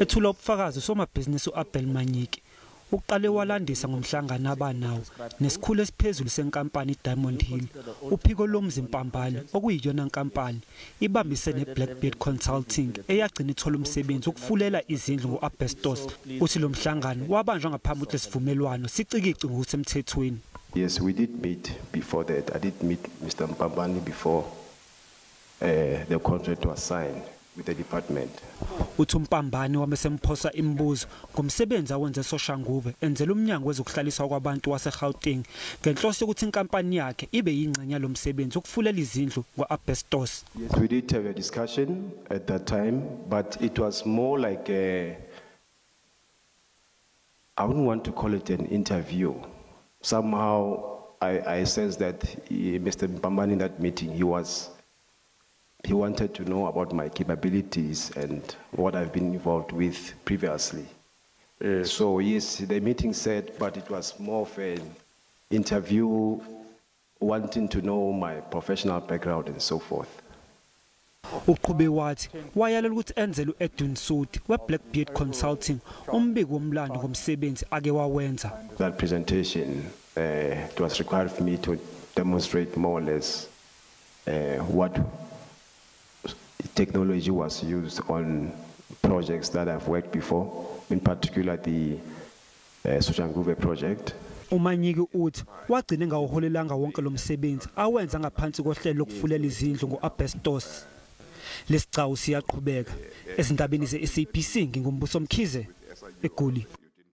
Ethula ubufakazi usomabhizinisi uAbel Manyiki uqale walandisa ngomhlangano abanawo nesikhulu esiphezulu senkampani iDiamond Hill, uphiko lomzi Mpambani, okuyiyona nkampani ibambise neBlackbeard Consulting eyagcina ithola umsebenzi ukufulela izindlu ngo-asbestos. Uthi lo mhlangano wabanjwa ngaphambi kokuthi lesivumelwano sicikicwe ngokusemthethweni. Yes, we did meet before that. I did meet Mr. Mpambani before the contract was signed with the department. Uthi uMpambani wamesemphoswa imibuzo ngomsebenzi awenze Soshanguve enzela umnyango wezokuhlaliswa kwabantu waseGauteng ngenhloso yokuthi inkampani yakhe ibe yingxenye yalomsebenzi ukufulela izindlu ngo-asbestos. Yes, we did have a discussion at that time, but it was more like a, I wouldn't want to call it an interview. Somehow I sense that Mr. Mpambani in that meeting, he wanted to know about my capabilities and what I've been involved with previously. So yes, the meeting said, but it was more of an interview wanting to know my professional background and so forth. Uqhube wathi wayalela ukuthi enzele uEdwin Sudi weBlackbeard Consulting umbiko womlando ngomsebenzi ake wawenza. That presentation, it was required for me to demonstrate more or less what technology was used on projects that I've worked before, in particular the Soshanguve project. uManyiki uthi wagcina engawuholelanga wonke lo msebenzi awenza ngaphansi kohlelo lokufulela izindlu ngo-asbestos. Lesigcawu siyaqhubeka. Ezindabeni ze-SABC, nginguMbuso Mkhize, eGoli.